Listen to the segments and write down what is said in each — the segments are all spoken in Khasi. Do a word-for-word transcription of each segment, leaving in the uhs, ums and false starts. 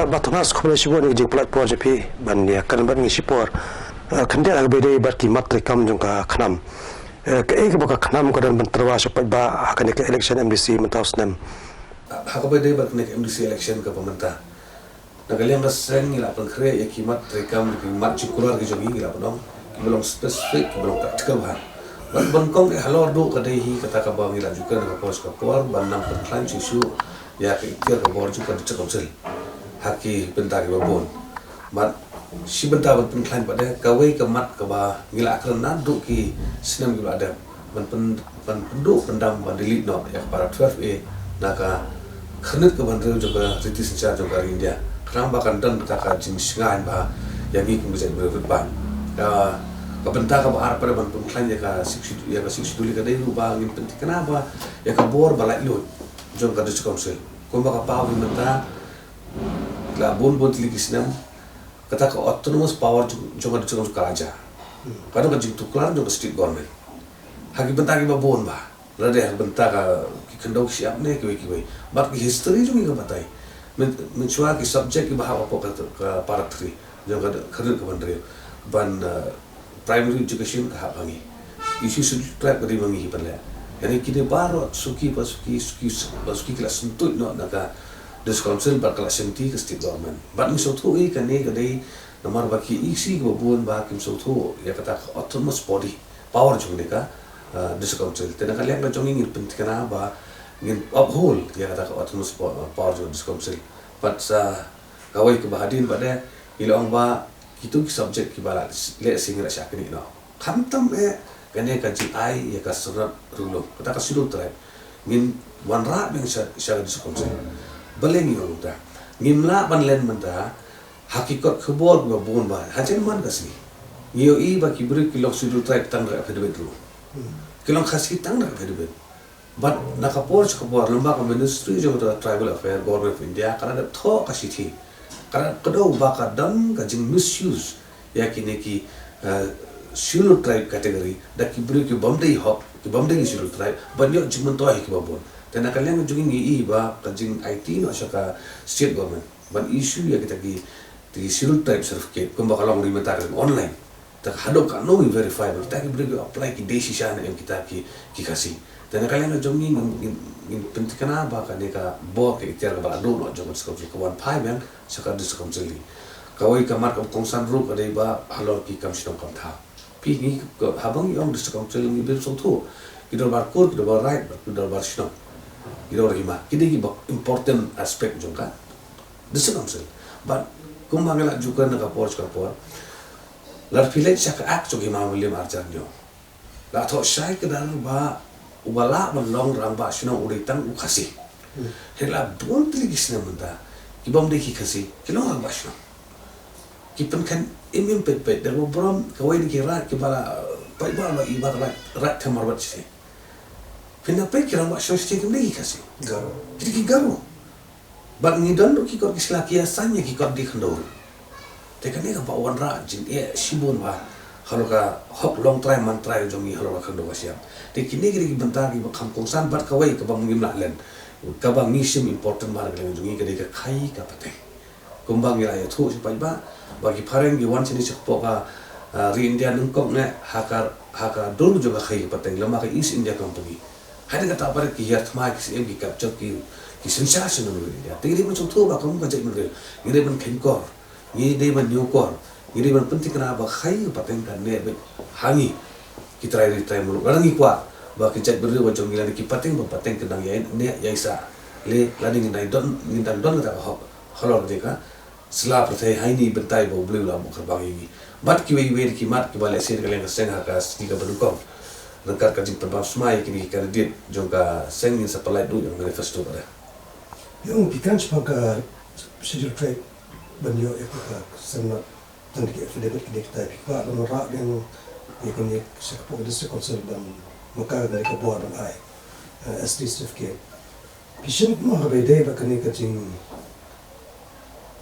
Bah Thomas, khublei shibun ïa ka jingpynlait por jong phi ban ïakren bad ngi shipor. Eh, khyndiat ha kaba ïadei bad ki mat treikam jong ka KHNAM. Eh, kaei kaba ka KHNAM ka don ban tyrwa sha u paidbah ha kane ka election MDC mynta u snem? Ha kaba ïadei bad kane ka MDC election kaba mynta, na ka liang ka seng ngi la pynkhreh ïa ki mat treikam, ki mat jingkular ki jong ngi, ngi la pynlong kiba long specific, kiba long practical bha. Bad ban kong eh halor duh ka dei hi kata kaba ngi la ju kren ka por sha ka por ban nang pynkhlaiñ shuh shuh ïa ka ikhtiar ka bor jong ka District Council ha ki bynta kiba bun. Bad shi bynta ban pynkhlaiñ pat de, kawei ka mat kaba ngi la kren naduh ki snem kiba la dep, ban pyn, ban pynduh pyndam, ban delete noh ïa ka para twelve A na ka khyrnit kaba hynriew jong ka riti synshar jong ka ri India. Khnang ba kan don kata ka jingshngaiñ bha ïa ngi kum ka jaitbynriew rit paid. Ka, ka bynta kaba ar pat de ban pynkhlaiñ ïa ka Sixth Schedule, ïa ka Sixth Schedule ka dei ruh ba ngin pynthikna ba ïa ka bor ba laitluid jong ka District Council, kumba ka paw hi mynta, la bun bun tylli ki snem, kata ka autonomous power jong, jong ka District Council ka la jia. Ka don ka jingtuklar jong ka state government ha ki bynta kiba bun bha. Lada ha ka bynta ka ki khyndew ki shyiap ne kiwei kiwei. Bad ki history jong ngi ka batai. Myn, mynshuwa ki subject kiba hap hapoh ka, ka para three jong ka khyrnit kaba hynriew, ban, eh, primary education ka hap ha ngi. Issue Scheduled Tribe ka dei ma ngi hi ban leh. Ïa kine baroh suki pa suki, suki pa suki ki la syntuid noh na ka District Council bad ka la shimti ka state government. Bad ngi sngewthuh hi kane ka dei namar ba ki E C kiba bun ba kim sngewthuh ïa kata ka autonomous body power jong kane ka, uh, District Council. Te na ka liang ka jong ngi ngin pynthikna ba ngin uphold ïa kata ka autonomous po-, power jong ka District Council. Bad sa kawei kaba hadien pat de, ngi la ong ba kito ki subject kiba la leh shisha ngi la shah knieh noh. Khamtam eh kane ka jingai ïa ka Synod Rilum, kata ka Scheduled Tribe, ngin wanrah biang sha, sha ka District Council. Balei ngi ong kumta? Ngim lah ban len mynta ha ki kot khubor kiba bun bha. Hajan man ka sngi ngi ïohi ba ki briew ki long Scheduled Tribe tang da ka affidavit ruh. Ki long Khasi tang da ka affidavit. Bad na ka por sha ka por, lem bad ka Ministry jong ka Tribal Affair, Government of India, ka la dep thoh ka shithi, ka la dep kdew ba ka don ka jing misuse ïa kine ki, eh, Scheduled Tribe category da ki briew ki bym dei hok, ki bym dei Scheduled Tribe, ban ïoh jingmyntoi ha kiba bun. Te na ka liang jong ngi ngi ïohi ba ka jingaiti noh sha ka state government ban issue ïa kita ki, ki Scheduled Tribe certificate, kumba ka long ri mynta ka online. Te haduh katno ngi verify ba kita ki briew ki apply ki dei shisha ne em kita ki, ki Khasi. Te na ka liang jong ngi ngin, ngin, ngin pynthikna ba kane ka bor ka ikhtiar kaba la duh noh jong ka District Council ka wan phai biang sha ka District Council hi. Kawei ka mat kaba kongsan ruh ka dei ba halor ki kam shnong kam thaw. Phi, ngi ka, haba ngi ong District Council ngi bym sngewthuh ki dorbar kur, ki dorbar raid, ki dorbar shnong, ki dorbar hima. Ki dei kiba important aspect jong ka District Council. Bad kumba ngi la ju kren na ka por sha ka por, lada phi leit sha ka Act jong ka Hima Mylliem arhajar hynñiew, la thoh shai kdar ba uba lah ban long rangbah shnong u dei tang u Khasi. Hmm. Hynrei la bun tylli ki snem mynta, ki bym dei ki Khasi ki long rangbah shnong. Ki pynkheiñ im im peit peit, da kaba burom kawei na ki raid kiba la, eh, paidbah ba i ba raid, raid Thamarwat shisha. Phin da peit ki rangbah shnong shisha kim dei ki Khasi. Garo. Ki dei ki Garo. Bad ngi don ruh ki kot ki sla ki ïasaid ïa ki kot die khyndew. Te kane kaba wanrah jingeh shibun bha halor ka hok long trai man trai jong ngi halor ka khyndew ka shyiap. Te kine ki dei ki bynta kiba kham kongsan bad kawei kaba ngim lah len, kaba ngi shim important bha na ka liang jong ngi ka dei ka khaii ka pateng. Kumba ngi la ïathuh sha paidbah ba ki phareng ki wan shane shapoh ka, ah, ri India nyngkong ne ha ka, ha ka dur jong ka khaii ka pateng lem bad ka East India Company. Hadien kata pat ki hiar thma, ki siem, ki capture ki, ki synshar sha nong ri India. Te ngi dei ban sngewthuh ba kum ka jaitbynriew ngi dei ban kheiñkor, ngi dei ban ñiewkor, ngi dei ban pynthikna ba khaii ka pateng kan neh beit ha ngi ki trai ri trai muluk. Lada ngi kwah ba ki jaitbynriew ba jong ngi lane ki pateng ba pateng kan nang ïai neh ïai sah, lane ngin dang don, ngin dang don kata ka hok halor kane ka sla pyrthei ha ine i bynta ba U Blei u la buh kyrpang ïa ngi. Bad kiwei kiwei de ki mat kiba lehse na ka liang ka seng ha ka sngi kaba nyngkong, ryngkat ka jingpynbam smai ïa kine ki candidate jong ka seng, ngin sa pynlait ruh ïa ka manifesto pat de. Ïa, phi kren shaphang ka Scheduled Tribe ban ïoh ïa ka, ka seng, tang da ki affidavit kine kita, phi kwah ban wanrah biang ïa kane sha ka District Council ban markar kane ka bor ban ai, eh, S T certificate. Phi shim kumno haba ïadei bad kane ka jing,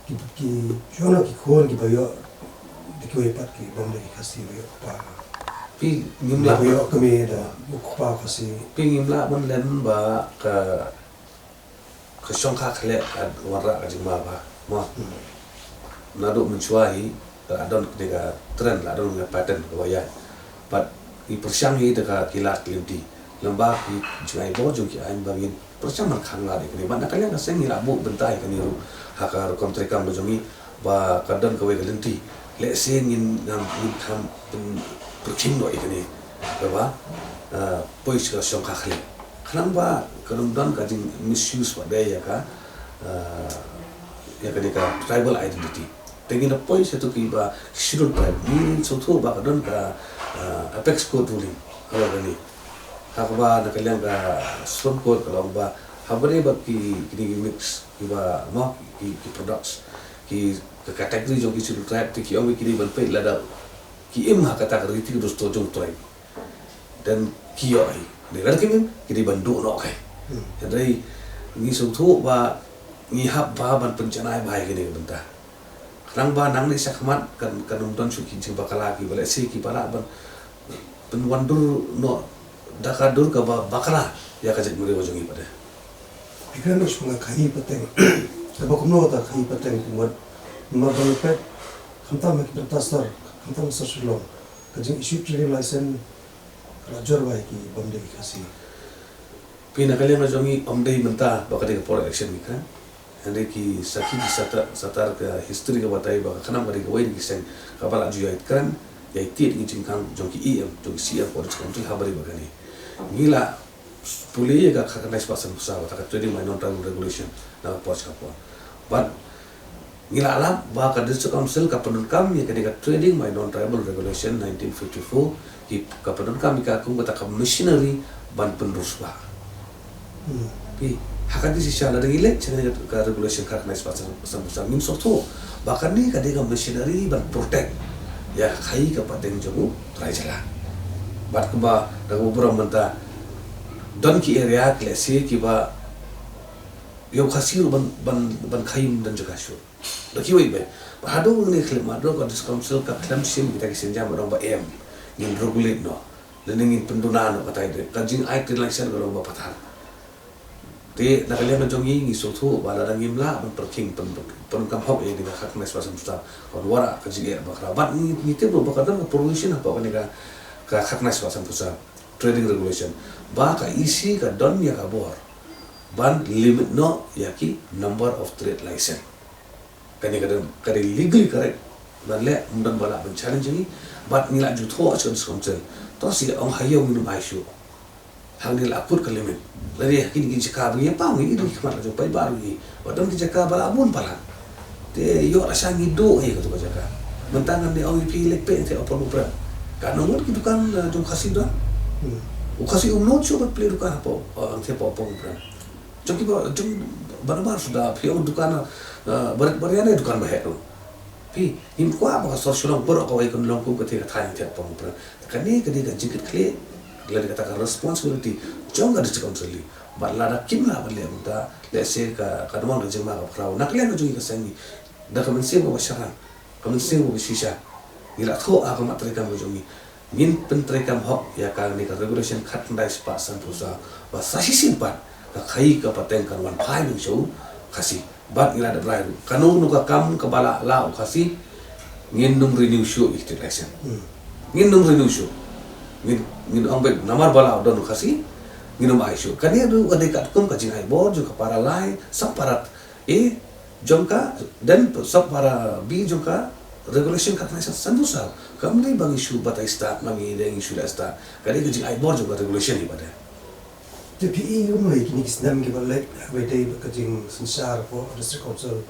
ki, ki, ki khun kiba ïoh da kiwei pat ki bym dei ki Khasi ba ïoh kpa, phi, ngim lah, ba ïoh kmie da u kpa Khasi. Phi, ngim lah ban len ba ka, ka shongkha khleh ka wanrah ka jingma bha. Mo. Naduh mynshuwa hi, la don kane ka trend, la don kane ka pattern kaba ïaid. Bad ngi pyrshang hi da ka ki lad ki lynti. Lem bad ki jingai bor jong ki aiñ ba ngin pyrshang ban khang lad ïa kane. Bad na ka liang ka seng ngi la buh bynta ïa kane ruh ha ka rukom treikam ka jong ngi ba ka don kawei ka lynti. Lehse ngin ngam, ngin kham pyn, pyrkhing noh ïa kane. Kaba, ah, poi sha ka shongkha khlieh. Khnang ba kan ym don ka jing misuse pat de ïa ka, ah, ïa kane ka tribal identity. Te ngin da poi sha tu kiba Scheduled Tribe. Ngi sngewthuh ba ka don ka, ah, apex court ruling ha kane. Ha kaba na ka liang ka Supreme Court ka la ong ba haba dei ba ki, kine ki mix kiba, mo, ki, ki products, ki, ka category jong ki Scheduled Tribe te ki ong ba ki dei ban peit lada ki im ha kata ka riti ka dustur jong u trai. Te ki ïoh hi. Hynrei lada kim im, ki dei ban duh noh kai. Hmm. Hynrei ngi sngewthuh ba ngi hap ba ban pynjanai bha ïa kine ki bynta. Khnang ba nangne shakhmat kan, kan ym don shuh ki jingbakla kiba lehse kiba lah ban pynwandur noh da ka dur kaba bakla ïa ka jaitbynriew jong ngi pat de. Phi kren ruh shaphang ka khaïi pateng. Kaba kumno kata ka khaïi pateng kumno? Namar ba ngi peit khamtam ha ki bynta sor, khamtam ha sor Shillong, ka jing issue trading license ka la jur bha ïa ki bym dei ki Khasi. Phi, na ka liang ka jong ngi ym dei mynta ba ka dei ka por election ngi kren. Hynrei ki sakhi ki satar, satar ka history ka batai ba ka Khnam ka dei kawei na ki seng kaba la ju ïai kren, ïai tied ïa ki jingkhang jong ki E M, jong ki C E M, jong ki District Council ha bari ba kane. Ngi la pule ïa ka khatkhyndai spah sanphew saw, kata ka Trading by Non-Tribal Regulation na ka por sha ka por. Bad ngi la lap ba ka District Council ka pyndonkam ïa kane ka Trading by Non-Tribal Regulation nineteen fifty-four, ki, ka pyndonkam ïa ka kum kata ka machinery ban pynrusbah. Hmm. Phi, ha kane shisha lada ngi leit sha kane ka regulation khatkhyndai spah sanphew saw, ngin sngewthuh ba kane ka dei ka machinery ban protect ïa ka khaïi ka pateng jong u trai jylla. Bad kumba da kaba burom mynta, don ki area ki lehse kiba ïa u Khasi ruh ban, ban, ban khaïi ym don jaka shuh. Da kiwei beit. Bad haduh kane ka khyllipmat ruh ka District Council ka khlem shim kita ki sienjam ba dang ba em. Ngin regulate noh. Lane ngin pynduna noh, katai de ka jingai trade license ka long ba pathar. Te na ka liang ka jong ngi, ngi sngewthuh ba lada ngim lah ban pyrkhing, pyn, pyn, pyndonkam hok ïa kane ka khatkhyndai spah sanphew saw, kan wanrah ka jingeh bakla. Bad ngi, ngi tip ruh ba ka don ka provision hapoh kane ka, ka khatkhyndai spah sanphew saw Trading Regulation ba ka E C ka don ïa ka bor ban limit noh ïa ki number of trade license. Kane ka dei, ka dei legally correct ban leh, ym don ba lah ban challenge ïa ngi. Bad ngi la ju thoh sha ka District Council, to shu ong ha ïew ngin ym ai shuh. Hangne la kut ka limit. Lane ha kine ki jaka ba ngi ïa paw ngi, ïa ki khmat la jong paidbah ruh ngi, ba don ki jaka ba la bun palat. Te ïoh lashai ngi duh ïa katu ka jaka. Mynta ngan ong ïa phi, leit peit hangtei hapoh Pongprem, katno ngut ki dukan, eh, jong Khasi don? Hmm. U Khasi um nud shuh ban plie dukan hapoh, eh, hangtei hapoh Pongprem. Jong kiba, jong baroh baroh suda, phi ong dukan, eh, barit baria ne dukan ba heh ruh. Phi, ngim kwah ba ka sor Shillong baroh kawei kan long kum kata ka thaiñ hangtei hapoh Pongprem. Kane ka dei ka jingkitkhlieh, lane kata ka responsibility jong ka District Council hi. Bad lada kim lah ban leh kumta, lehse ka, kan wan ka jingma kaba khraw. Na ka liang ka jong ngi ka seng ngi, da ka mynsiem kaba shynrang, ka mynsiem kaba shisha, ngi la thoh ha ka mat treikam ka jong ngi. Ngin pyntreikam hok ïa kane ka regulation khatkhyndai spah sanphew saw ba sa shisien pat ka khaïi ka pateng kan wan phai noh sha u Khasi. Bad ngi la dep rai ruh, kano kano ka kam kaba la lah u Khasi, ngin ym renew shuh ïa ki trade license. Hmm. Ngin ym renew shuh. Ngin, ngin ong beit namar ba la don u Khasi ngin ym ai shuh. Kane ruh ka dei katkum ka jingai bor jong ka para lai, sap para, eh, jong ka, dan sap para B jong ka regulation khatkhyndai spah sanphew saw. Kam dei ba ngi shu batai stad, ma ngi dei ngi shu leh stad. Ka dei ka jingai bor jong ka regulation hi pat de. Te phi i kumno ïa kine ki snem kiba leit, haba dei bad ka jingsynshar hapoh District Council,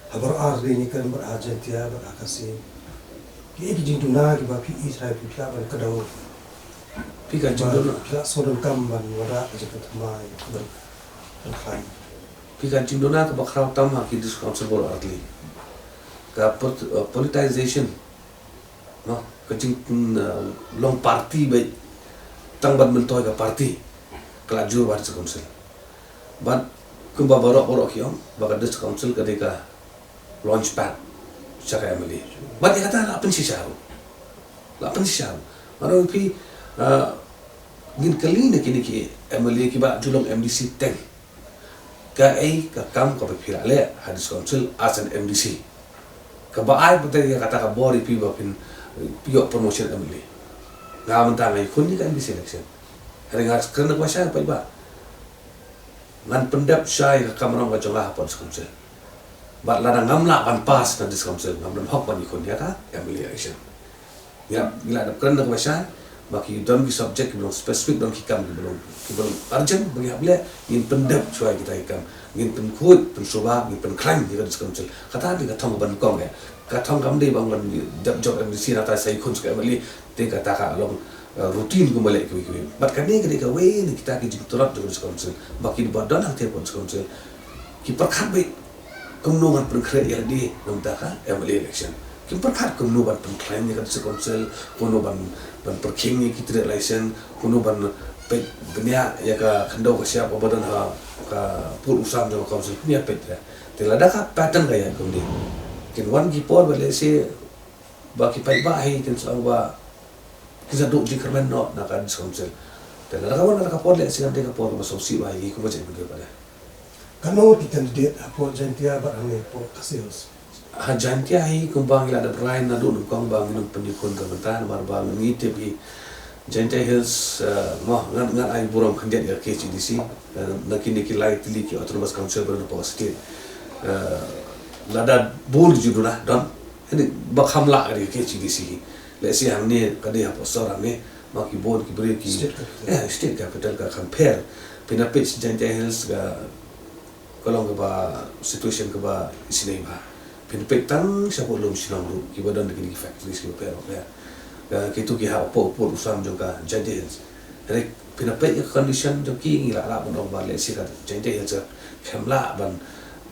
ha baroh ar, dei ngi kren bad ha Jaiñtia bad ha Khasi, kiei ki jingduna kiba phi i trai phi lah ban kdew? Phi, ka jingduna, phi lah shu donkam ban wanrah ka jingpynthymmai, ban, ban khlaiñ? Phi, ka jingduna kaba khraw tam ha ki District Council baroh ar tylli, ka pot-, uh, politicization, no, ka jing, mm, uh, long party beit, tang ban myntoi ka party, ka la jur bad District Council. Bad kumba baroh baroh ki ong ba ka District Council ka dei ka launchpad sha ka M L A. Bad ïa kata la pynshisha ruh. La pynshisha ruh. Mano phi, uh, ngin kylli na kine ki M L A kiba ju long M D C teng. Kaei ka kam kaba phi lah leh ha District Council as an M D C? Kaba ai pat ïa kata ka bor ïa phi ba phin ïoh promotion M L A. Nga mynta nga ïakhun ïa ka M D C election. Hynrei nga kren da kaba shai paidbah. Ngan pyndep shai ka kamram ka jong nga hapoh District Council. Bad lada ngam lah ban pass na District Council, ngam don hok ban ïakhun ïa ka M L A election. Ngi la, ngi la dep kren da kaba shai ba ki don ki subject kiba long specific, don ki kam kiba long, kiba long urgent ba ngi hap leh, ngin pyndep shuwa kita ki kam. Ngin pynkhuid, pynsuba, ngin pynkhlaiñ ïa ka District Council. Kata dei ka thong kaba nyngkong eh. Ka thong kam dei ba ngan dep jop M D C nangta sa ïakhun sha ka M L A, te kata ka long, eh, routine kumba leh kiwei kiwei. Bad kane ka dei kawei na kita ki jingtlot jong ka District Council ba kiba don hangtei hapoh District Council ki pyrkhat beit kumno ngan pynkhreh ïa lade na bynta ka M L A election. Kim pyrkhat kumno ban pynkhlaiñ ïa ka District Council, kumno ban, ban pyrkhing ïa ki trade license, kumno ban peit bniah ïa ka khyndew ka shyiap kaba don ha ka pud u sam jong ka council, kim ïa peit ïa. Te lada ka pattern ka ïaid kumne, kin wan ki por ba lehse ba ki paidbah hi kin sa ong ba kin sa duh jingkyrmen noh na ka District Council. Te lada ka wan kata ka por, lehse kan dei ka por kaba sngewsih bha ïa ngi kum ka jaitbynriew pat de. Katno ngut ki candidate hapoh Jaintia bad hangne hapoh Khasi Hills? Ha Jaintia hi kumba ngi la dep rai naduh nyngkong ba ngin ym pynïakhun ka mynta namar ba ngi tip hi Jaintia Hills, eh, mo, ngan, ngan ai burom khyndiat ïa ka K H A D C, eh, na kine ki lai tylli ki autonomous council ba don hapoh ka state. Eh, lada bun ki ju duna don, hynrei ba kham lah ka dei ka K H A D C hi. Lehse hangne ka dei hapoh sor hangne, ma ki bun ki briew ki, state capital, eh, state capital ka kham pher. Phin da peit Jaintia Hills ka ka long kaba situation kaba isynei bha. Phin peit tang shapoh lum shnong ruh kiba don kine ki factories kiba pher bapher. Ka, kito ki hap hapoh pud u sam jong ka Jaintia Hills. Hynrei phin peit ïa ka condition jong ki, ngi lah lah ban ong ba lehse ka Jaintia Hills ka khlem lah ban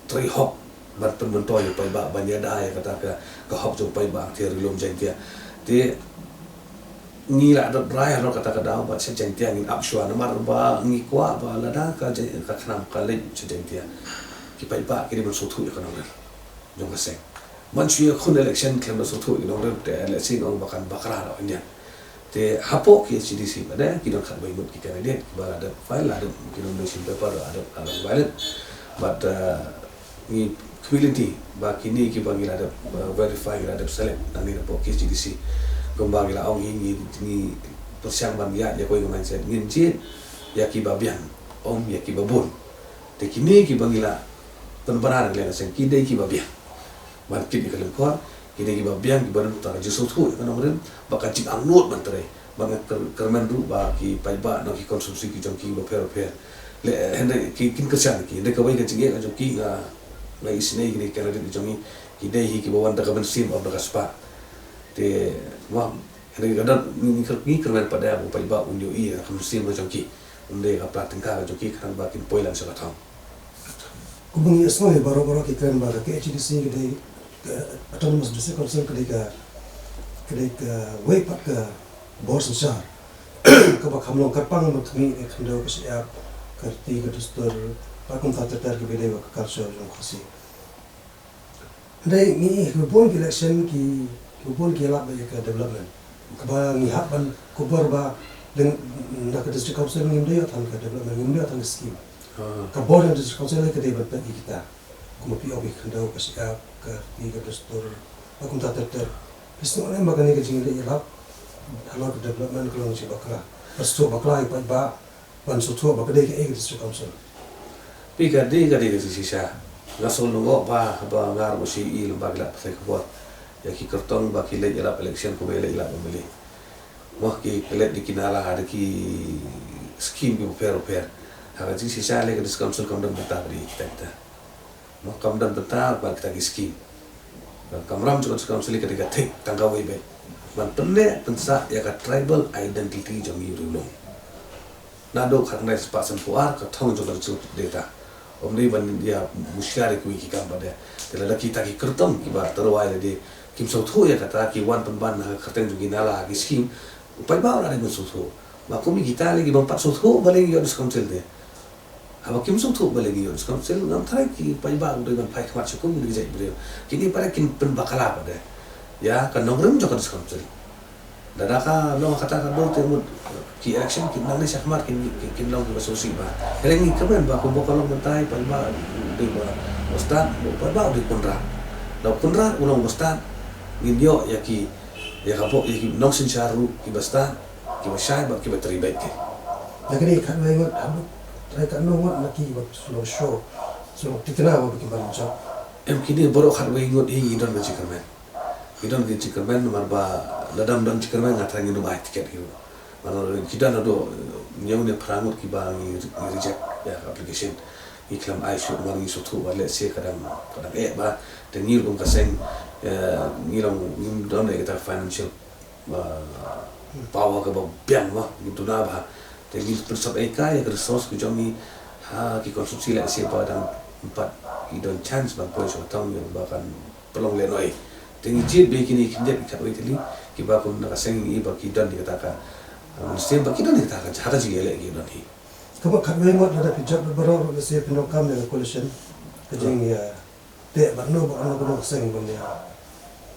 trei hok ban pynmyntoi ïa u paidbah, ban ïada ïa kata ka, ka hok jong u paidbah hangtei ha ri lum Jaintia. Te ngi la dep rai halor kata ka daw bad sha Jaintia ngin ap shuwa namar ba ngi kwah ba lada ka Jai-, ka KHNAM ka leit sha Jaintia, ki paidbah ki dei ban sngewthuh ïa ka nongrim jong ka seng. Ban shu ïakhun election khlem da sngewthuh ïa ka nongrim te lehse nga ong ba kan bakla da hynñiang. Te hapoh K H A D C pat de ki don khatwei ngut ki candidate kiba la dep file, la dep ki nomination paper la dep, la dep valid. Bad, uh, ngi khmih lynti ba kine kiba ngi la dep, uh, verify, ngi la dep select nangne napoh K H A D C. Kumba ngi la ong hi, ngi, ngi pyrshang ban ïaid ïa kawei ka mindset, ngin jied ïa kiba biang, ym ïa kiba bun. Te kine kiba ngi la pynbna na ka liang ka seng ki dei kiba biang. Ban kit ïa ka lyngkor, ki dei kiba biang, kiba don tang ka jingsngewthuh ïa ka nongrim bad ka jingangnud ban trei. Ba nga kyr-, kyrmen ruh ba ki paidbah na ki constituency ki jong ki bapher bapher, leh, hynrei ki, kin kyrshan ïa ki. Hynrei kawei ka jingeh ka jong ki, nga, nga isynei kine ki candidate ki jong ngi ki dei hi kiba wan da ka mynsiem, ym da ka spah. Te, mo, hynrei ka don, ngi kyr-, ngi kyrmen pat de ba u paidbah un ïohi ïa ka mynsiem ka jong ki, ym dei ka pla tyngka ka jong ki, khnang ba kin poi lang sha ka thong. Kumba ngi ïohsngew ïa baroh baroh ki kren ba ka K H A D C ka dei ka Autonomous District Council, ka dei ka, ka dei kawei pat ka bor synshar kaba kham long kyrpang ban khmih ïa ka khyndew ka shyiap, ka riti ka dustur bad kumta ter ter kiba dei bad ka culture jong Khasi. Hynrei ngi ïohi kiba bun ki election ki, kiba bun ki ïalap ïa ka development. Kaba ngi hap ban kubur ba leng na ka District Council ngim dei ïoh than ka development, ngim dei ïoh than ka scheme. Ah. Ka bor jong District Council ka dei ban peit ïa kita. Kumba phi ong, ka khyndew ka shyiap, ka riti ka dustur, bad kumta ter ter. Phi sngewthuh ne em ba kane ka jingïalap halor ka development ka long ka jingbakla, ban sngewthuh bakla ïa u paidbah, ban sngewthuh ba ka dei kaei ka District Council? Phi, ka dei, ka dei ka jingshisha. Nga sngew lyngngoh ba, ba nga ruh nga shu ïohi lem bad ki lad pathai khubor ïa ki kyrtong ba ki leit ïalap election kumba ïaleit ïalap M L A. Mo, ki leit da ki nala, da ki scheme kiba pher bapher. Ha ka jingshisha lei ka District Council kam don bynta ba dei kita kita. Mo, kam don bynta ba kita ki scheme. Ka kamram jong ka District Council ka dei ka thik tang kawei beit, ban pynneh pynsah ïa ka tribal identity jong ngi riewlum. Naduh khatkhyndai spah sanphew ar ka thong jong ka District dei kata. Ym dei ban ïa mushliar ïa kiwei ki kam pat de. Te lada kita ki kyrtong kiba tyrwa ïa lade kim sngewthuh ïa kata, ki wan pynban ha ka kyrteng jong ki nala, ki scheme, u paidbah u la dei ban sngewthuh. Ma kum ïa kita lei ki bym pat sngewthuh balei ngi ïoh District Council te. Haba kim sngewthuh balei ngi ïoh District Council, ngam tharai ki paidbah u dei ban phai khmat sha kum kine ki jait briew. Kine pat de kin pynbakla pat de ïa ka nongrim jong ka District Council. Lada ka long kata ka dur te mut ki election kin nang leit shakhmat kin, kin, kin long kiba sngewsih bha. Hynrei ngi kyrmen ba kumba ka long mynta pat ba dei ba u stad, pat ba u dei Conrad. Da u Conrad u long u stad, ngin ïoh ïa ki, ïa ka bok ïa ki nongsynshar ruh kiba stad, kiba shai bad kiba trei beit ki. Ïa kane khatwei ngut haduh trai katno ngut na ki ba shu long show, shu long thikna ba ki ban jop. Em, kine baroh khatwei ngut hi ngi don ka jingkyrmen. Ngi don ka jingkyrmen namar ba lada ym don jingkyrmen nga tharai ngin ym ai tiket hi ruh. Namar ki don haduh hynñiew ne phra ngut kiba ngi, ngi reject ïa ka application. Ngi khlem ai shuh namar ngi sngewthuh ba lehse ka dang, ka dang eh bha. Te ngi ruh kum ka seng, eh, ngi long, ngim don ïa kata ka financial, ah, power kaba biang bha, ngim duna bha. Te ngi pynsap ïa ka, ïa ka resource ka jong ngi ha ki constituency lehse ba dang, em, pat ki don chance ban poi sha ka thong ïa ba kan pynlong lehnoh. Te ngi jied ba kine khyndiat ki khatwei tylli kiba kum na ka seng ngi ba ki don ïa kata ka, ah, mynsiem ba ki don ïa kata ka, ha ka jingïaleh ki don hi. Kaba khatwei ngut lada phi jop baroh ruh lehse phin donkam ïa ka coalition, ka jing, ïa te ba no ba no ba no seng ban ïa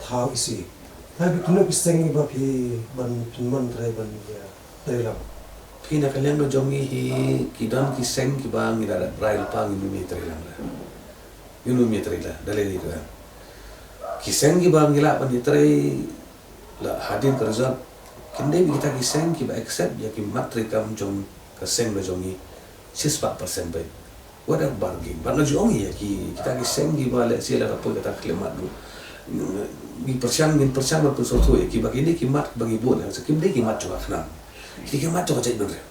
thaw isi. Te ba kino ki seng ba phi ban pynmon trai ban ïa trei lang. Phi na ka liang ka jong ngi hi ki don ki seng kiba ngi la rai lypa ngin ym ïa trei lang la. Ngin ym ïa trei la, da lei ni ka. Ki seng kiba ngi lah ban ïa trei la hadien ka result. Kin dei kita ki seng kiba accept ïa ki mat treikam jong ka seng la jong ngi. Shispah percent beit. Whatever bargain. Bad nga ju ong ïa ki, kita ki seng kiba lehse la ka poi kata ka khyllipmat ruh. Ngi pyrshang, ngin pyrshang ban pynsngewthuh ïa ki ba kine ki mat ba ngi bud ïa ki, kim dei ki mat jong ka khnam. Kine ki mat jong ka jaitbynriew.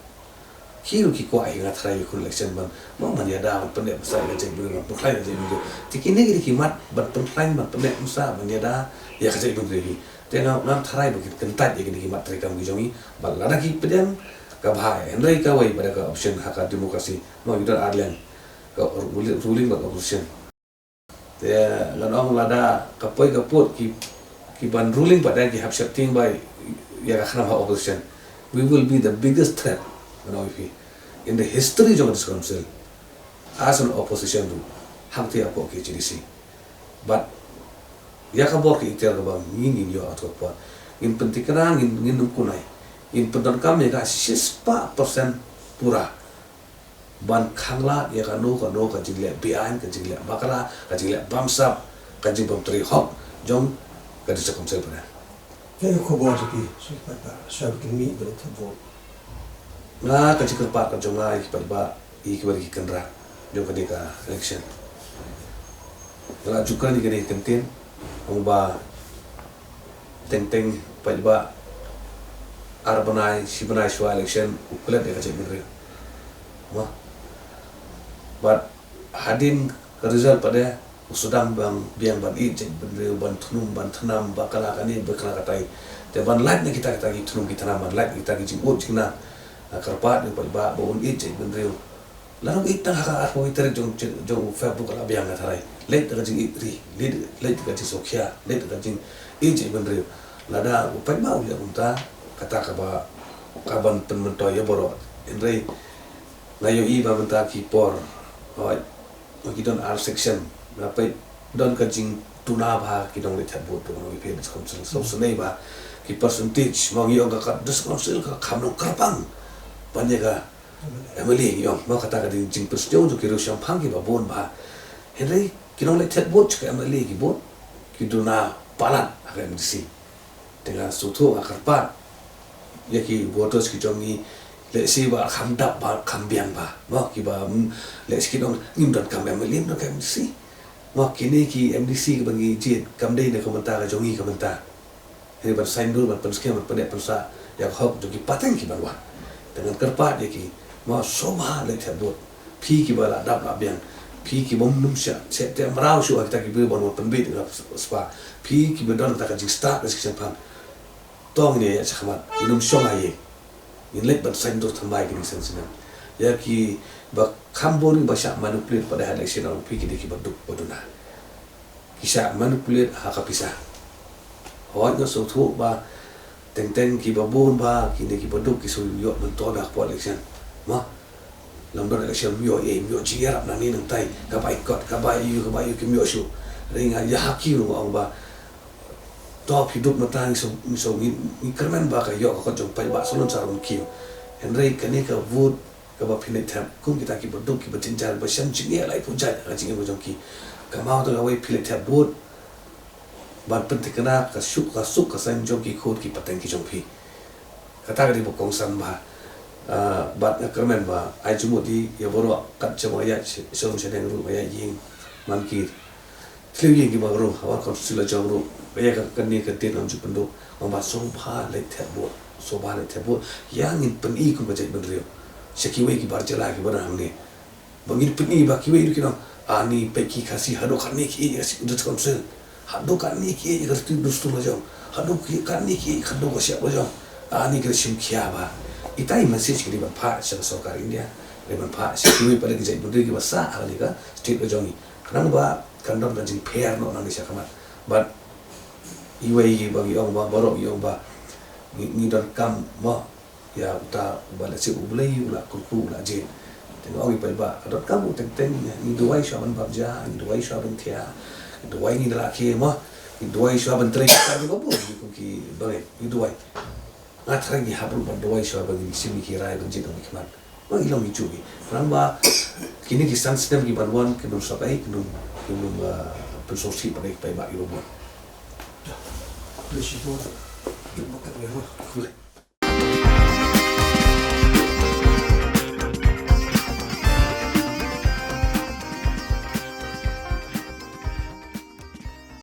Ki ruh ki kwah hi nga tharai ïa khun election ban, ban, ban ïada, ban pynneh pynsah ïa ka jaitbynriew, ban pynkhlaiñ ïa ka jaitbynriew. Te kine ki dei ki mat ban pynkhlaiñ, ban pynneh pynsah, ban ïada ïa ka jaitbynriew hi. Te nga, nga tharai ba kin kyntait ïa kine ki mat treikam ki jong ngi, bad lada ki pdiang ka bha, hynrei kawei pat ka option ha ka democracy. Mo, ngi don ar liang, ka ruling, ruling bad opposition. Te ngan ong lada ka poi ka pud ki, ki ban ruling pat ki hap sheptieng bha ïa ka khnam ha opposition. We will be the biggest threat, ngan ong ïa phi, in the history jong ka District Council. As an opposition ruh, hangtei hapoh K H A D C. But ïa ka bor ka ikhtiar kaba ngin, ngin ïoh ha kato ka por. Ngin pynthikna, ngin, ngin ym kunai. Ngin pyndonkam ïa ka shispah percent pura. Ban khanglad ïa kano kano ka jingleh beaiñ, ka jingleh bakla, ka jingleh bamsap, ka jingbymtrei hok jong ka District Council Pdeng. Kaei ka khubor jong phi sha ki paidbah, sha ba kin mih ban ïa thep vote? Nga, ka jingkyrpad ka jong nga ïa ki paidbah, ïa kiba dei ki kynrad jong kane ka election. Nga la ju kren ïa kane ka kyntien, ong ba teng teng paidbah, ar bnai, shi bnai shuwa election, u klet ïa ka jaitbynriew. Mo. Bad hadien ka result pat de, u sdang biang, biang ban ïeit jaitbynriew, ban thnum, ban thnam, bakla kane, bakla katai. Te ban lait na kita, kita ki thnum ki thnam, ban lait na kita ki jingud jingnang. Nga kyrpad ïa u paidbah ba un ïeit jaitbynriew. Lada u ïeit tang ha ka arphew tarik jong, jong, jong u Feb ruh ka la biang nga tharai. Leit da ka jingïeit ri, leit, leit da ka jingsngewkhia, leit da ka jingïeit jaitbynriew. Lada u paidbah u ïa kumta, kata kaba, kaban pynmyntoi ïa baroh. Hynrei nga ïohi ba mynta ki por, hooid, ki don ar section, nga peit don ka jingduna bha ki nongleit thep vote, ki nongleit thep vote. Sngewsynei ba ki percentage, mo, ngi ong ka, ka District Council ka kham long kyrpang ban ïa ka M L A, ngi ong, mo, kata ka dei jingpynsngew jong ki riewshemphang kiba bun bha. Hynrei ki nongleit thep vote sha ka M L A ki bun, ki duna palat ha ka M D C. Te nga sngewthuh, nga kyrpad ïa ki voters ki jong ngi, lehse ba kham dap bha, kham biang bha, mo, kiba, mm, lehse ki ong ngim donkam M L A, ngim donkam M D C. Mo, kine ki M D C kiba ngi jied kam dei na ka bynta ka jong ngi ka bynta. Hynrei ban saiñdur, ban pynskhem, ban pynneh pynsah ïa ka hok jong ki pateng kiban wan. Te ngan kyrpad ïa ki, mo, sngewbha leit thep vote. Phi kiba la dap la biang, phi kibym nym shah, shah te mraw shuh ha kita ki briew ban wan pynbeit ïa ka spah. Phi kiba don kata ka jingstad ka jingshemphang. To ngin ïa ïaid shakhmat, ngin ym shong ha ïing. Ngin leit ban saiñdur thymmai kine ki seng snem. Ïa kiba kham bun kiba shah manipulate pat ha election, ong phi, ki dei kiba duk ba duna. Ki shah manipulate ha ka pisa. Hooid, nga sngewthuh ba teng teng kiba bun bha, kine kiba duk ki shu ïoh myntoi bha hapoh election. Mo, lym don election ym ïoh ei, ym ïoh jingïarap nangne nangtai, ka bai kot, ka bai ïa u, ka bai ïa u, kim ïoh shuh. Hynrei nga ïa ha ki ruh nga ong ba To phi duk mynta ngi shu, ngi shu, ngi, ngi kyrmen ba ka ïoh ka kot jong paidbah shu lum sha ruh kiew. Hynrei kane ka vote kaba phi leit thep kum kita kiba duk kiba jynjar ba shem jingeh laiphew jait ha ka jingim ka jong ki. Ka mut kawei phi leit thep vote ban pynthikna ka suk ka suk ka saiñ jong ki khun ki pateng ki jong phi. Kata ka dei ba kongsan bha. Ah, bad nga kyrmen ba ai jingmut ïa baroh kat jong nga ïa sha, sha, sha dang ruh nga ïa ïing man ki thliew ïing kiba ruh ha ward council la jong ruh. Ba ïa ka kane ka dien ngam ju pynduh. Nga ba sngewbha leit thep vote, sngewbha leit thep vote. Ïa ngin pyni kum ka jaitbynriew sha kiwei ki bar jylla kiba nang hangne. Ba ngin pyni ba kiwei ruh ki nang, ani peit ki Khasi haduh katne ki ïeit ïa ka District Council. Haduh katne ki ïeit ïa ka ri dustur la jong. Haduh ki katne ki ïeit haduh ka shyiap la jong. Ani ka shim khia ba. Ita i message ka dei ban phah sha ka sorkar India. Ka dei ban phah sha kiwei pat ki jaitbynriew kiba sah ha kane ka state la jong ngi. Khnang ba kan don ka jingpher noh nangne sha khmat. Bad iwei ba ngi ong ba, baroh ngi ong ba ngi, ngi donkam mo ïa uta uba lehse U Blei u la kyrkhu u la jied. Te nga ong ïa phi ba ka donkam u teng teng ngi duwai shuwa ban bam ja, ngi duwai shuwa ban thiah, ngi duwai ngi da la khie mo, ngi duwai shuwa ban trei ka ba bun ngi kum ki bangeit, ngi duwai. Nga thrang ngi hap ruh ban duwai shuwa ban ngi shim ki rai ban jied ong ki khmat. Ba ngi long ngi ju ngi. Khnang ba kine ki san snem ki ban wan kin ym sop ei, kin ym, kin ym, ah, pynsngewsih ban ei ki paidbah ki ba bun. Khublei shibun. Khublei.